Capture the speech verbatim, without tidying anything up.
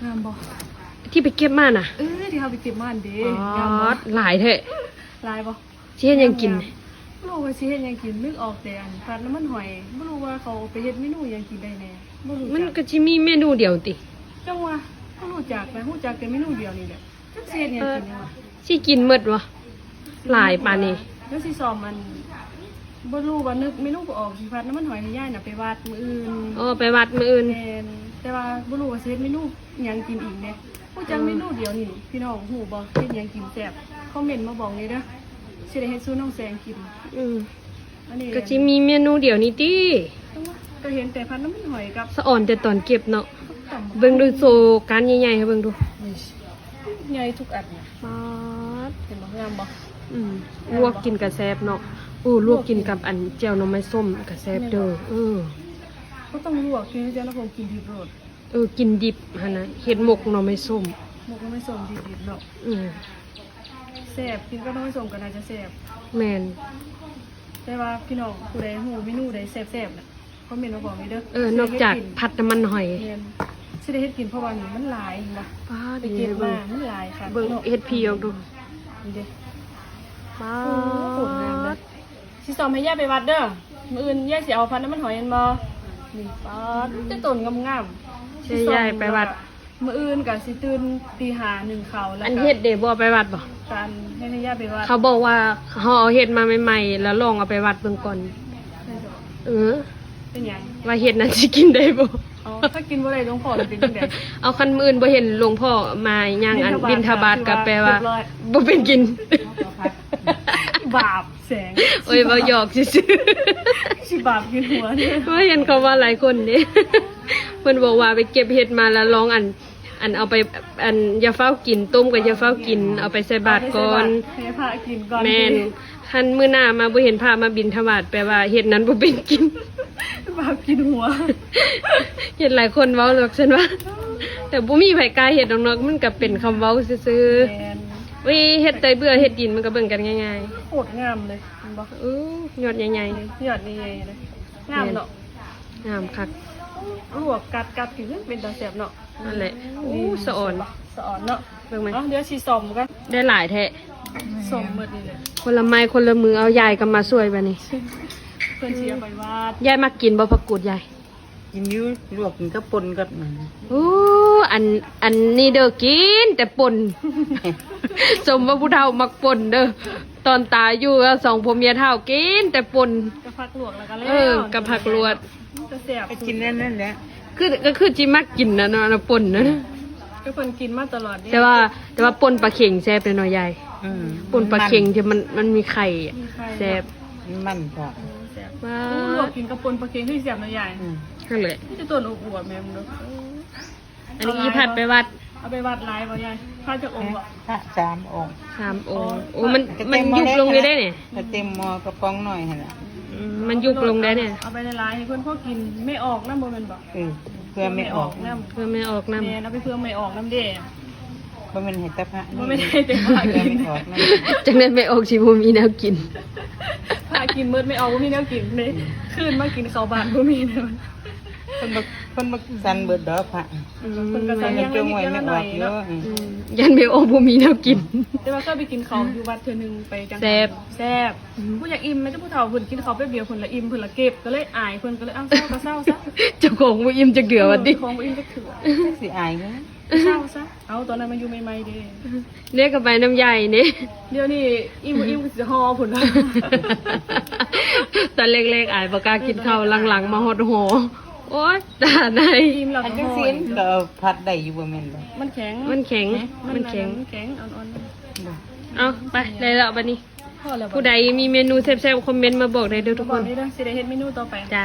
งามบ่ ที่ไปเก็บมาน่ะ เออ ที่เฮาไปเก็บมาหั่นเด้ อ๋อ งามบ่ หลายแท้ หลายบ่ สิเฮ็ดหยังกิน งามๆ บ่รู้ว่าสิเฮ็ดหยังกิน นึกออกแต่อันผัดน้ำมันหอย บ่รู้ว่าเขาเอาไปเฮ็ดเมนูหยังกินได้แน่ บ่รู้จัก มันก็สิมีเมนูเดียวติ จั่งว่า บ่รู้จักนะ รู้จักแต่เมนูเดียวนี่แหละ จักสิเฮ็ดหยังกินดีวะ สิกินหมดบ่ หลายปานนี้ แล้วสิซ้อมอัน บ่รู้ว่านึกเมนูบ่ออก สิผัดน้ำมันหอยให้ยายน่ะไปวัดมื้ออื่น อ๋อ ไปวัดมื้ออื่น แม่น แต่ว่าบ่รู้ว่าสิเฮ็ดเมนูหยังกินอีกเด้ รู้จัก เออ เมนูเดียวนี่ พี่น้องรู้บ่ เฮ็ดหยังกินแซ่บ คอมเมนต์มาบอกแหน่เด้อ สิได้เฮ็ดสู่น้องแสงกิน อืม อันนี้ ก็สิมีเมนูเดียวนี่ติ ก็เห็นแต่ผัดน้ำมันหอยกับ สะออนแต่ตอนเก็บเนาะ ส้มตำ เบิ่งดู โชว์การใหญ่ๆ ให้เบิ่งดู นี่ ใหญ่ทุกอันนะ ป๊าด เห็นบ่ งามบ่ อืม งามบ่ ลวกกินก็แซ่บเนาะ โอ้ ลวกกินกับอันแจ่วหน่อไม้ส้มก็แซ่บเด้อ แม่นบ่ เออ ก็ต้องลวก กินแจ่วหน่อไม้ส้ม กินดิบโลด เออ กินดิบหั่นน่ะ เฮ็ดหมกหน่อไม้ส้ม หมกหน่อไม้ส้มดิบๆ เนาะ อืม แซ่บ กินกับหน่อไม้ส้มก็น่าจะแซ่บ แม่น แต่ว่าพี่น้องผู้ใดรู้เมนูใดแซ่บๆ น่ะ คอมเมนต์มาบอกแหน่เด้อ เออ นอกจากผัดน้ำมันหอย แม่น สิได้เฮ็ดกิน เพราะว่านี่มันหลาย เห็นบ่ ป๊าด ไปเก็บมา นี่เบิ่ง มันหลายคัก เบิ่ง เนาะ เฮ็ดพี่ออกดู นี่เด้ ป๊าด โอ้โห โคตรงามเลย สิซ้อมให้ยายไปวัดเด้อ มื้ออื่นยายสิเอาผัดน้ำมันหอยแม่นบ่ นี่ ป๊าด มีแต่ต้นงามๆ สิซ้อม ยายไปวัด มื้ออื่นก็สิตื่นตีห้านึ่งข้าว แล้ว อัน ก็ เฮ็ดเด้ บ่ไปวัดบ่ การให้ยายไปวัด เขาบอกว่าเขาเอาเฮ็ดมาใหม่ๆ แล้วลองเอาไปวัดเบิ่งก่อน เออ เป็นหยัง ว่าเฮ็ดนั้นสิกินได้บ่ อ๋อ ถ้ากินบ่ได้หลวงพ่อสิเป็นจั่งใด เอา คันมื้ออื่นบ่เห็นหลวงพ่อมาย่างอัน บิณฑบาต บิณฑบาต ก็แปลว่า เรียบร้อย บ่เป็นกิน บาปแสง โอ้ย เว้าหยอกซื่อๆ สิบาปกินหัวเนี่ย ว่าเห็นเขาว่าหลายคนเด้ เพิ่นบอกว่าไปเก็บเห็ดมาแล้วลองอัน อันเอาไป อันอย่าฟ้าวกิน ต้มก็อย่าฟ้าวกิน เอาไปใส่บาตรก่อน เอาไปใส่บาตรให้พระกินก่อน แม่น คันมื้อหน้ามาบ่เห็นพระมาบิณฑบาต แปลว่าเห็ดนั้นบ่เป็นกิน บาปกินหัว เห็นหลายคนเว้าดอก ฉันว่า แต่บ่มีไผกล้าเฮ็ดดอกเนาะ มันก็เป็นคำเว้าซื่อๆ แม่น เว้ย เฮ็ดแต่เบื่อเฮ็ดกินมันก็เบิ่งกันง่ายๆ โคตรงามเลย เห็นบ่ อู้ ยอดใหญ่ๆ นี่ ยอดใหญ่ๆ เลย งามเนาะ งามคัก ลวกกัดกัดกินเป็นตาแซ่บเนาะ นั่นแหละ อู้ นี่ สะออน สะออนเนาะ เบิ่งไหม เอ้า เดี๋ยวสิซ้อมกัน ได้หลายแท้ ซ้อมหมดนี่แหละ คนละไม้คนละมือ เอายายก็มาช่วยบัดนี้ เพิ่นสิเอาไปวัด ยายมักกินบ่ผักกูดยาย กินอยู่ ลวกกินกับป่นกับนั่น อู้ อัน อันนี้เด้อ กินแต่ป่น สมว่าผู้เฒ่ามักป่นเด้อ ตอนตายอยู่ก็สองผัวเมียเฒ่ากินแต่ป่น กับผักลวกแล้วก็แล้ว เออ กับผักลวก มันก็แซ่บ ไปกินนั่นนั่นแหละ คือ ก็คือจิมักกินนะเนาะ นะป่นนะ ก็เพิ่นกินมาตลอดเด้ แต่ว่า แต่ว่าป่นปลาเข็งแซ่บเลยเนาะยาย อืม ป่นปลาเข็งที่มัน มันมีไข่อะ มีไข่ แซ่บ มันพอ เออ แซ่บ ว้า อู้ ลวกกินกับป่นปลาเข็งคือแซ่บเนาะยาย อืม นั่นแหละ มีแต่ต้นอวบๆ แม่มึงเด้อ อันนี้อีพัดไปวัด เอาไปวัดหลายบ่ยาย พระจักองค์บ่ พระสามองค์ สามองค์ โอ้ มัน มันยุบลงได้เด้เนี่ย ก็เต็มหม้อกระป๋องน้อยหั่นล่ะ อืม มันยุบลงได้เนี่ย เอาไปหลายๆ ให้เพิ่นพอกิน แม่ออกนำบ่แม่นบ่ เออ เพื่อแม่ออกนำ เพื่อแม่ออกนำ แม่น เอาไปเพื่อแม่ออกนำเด้ บ่แม่นให้แต่พระ บ่แม่นให้แต่พระกิน เพื่อแม่ออกนำ จังได๋แม่ออกสิบ่มีแนวกิน พระกินหมด แม่ออกบ่มีแนวกินเลย คืนมากินข้าวบ้านบ่มีแนว เพิ่นบ่ เพิ่นบ่สั่นเบิดดอกพระ อืม เพิ่นก็สั่น เพิ่นจงไว้แม่ออกอยู่ เนาะ อืม อืม ย่านแม่ออกบ่มีแนวกิน แต่ว่าเคยไปกินข้าวอยู่วัดเทื่อนึง ไปจัง แซ่บ แซ่บ อืม ผู้อยากอิ่มแม่เจ้าผู้เฒ่าเพิ่นกินข้าวแป๊บเดียวเพิ่นละอิ่ม เพิ่นละเก็บ ก็เลยอายเพิ่น ก็เลย เอ้า เซาก็เซาซะ เจ้าของบ่อิ่มจักเทื่อว่าติ เออ เจ้าของบ่อิ่มจักเทื่อ สิอายหยัง เซาซะ เอ้า ตอนนั้นมันอยู่ใหม่ๆ เด้ เนี่ยก็ไปนำยายนี่ เดี๋ยวนี้อิ่มบ่อิ่มก็สิห่อพุ้นล่ะ ตอนแรกๆ อายบ่กล้ากินข้าว หลังๆ มาฮอดห่อ โอ๊ย ตาใน อิ่มแล้ว อัน ก็ จัง ห่อ ซี้นก็ผัดได้อยู่บ่แม่นบ่ มันแข็ง มันแข็ง มันแข็ง มันแข็ง อ่อนๆ เอา ไป ได้แล้วบัดนี้ พอแล้วบ่ ผู้ใดมีเมนูแซ่บๆ คอมเมนต์มาบอกได้เด้อทุกคน บอกได้เด้อ สิได้เฮ็ดเมนูต่อไป จ้ะ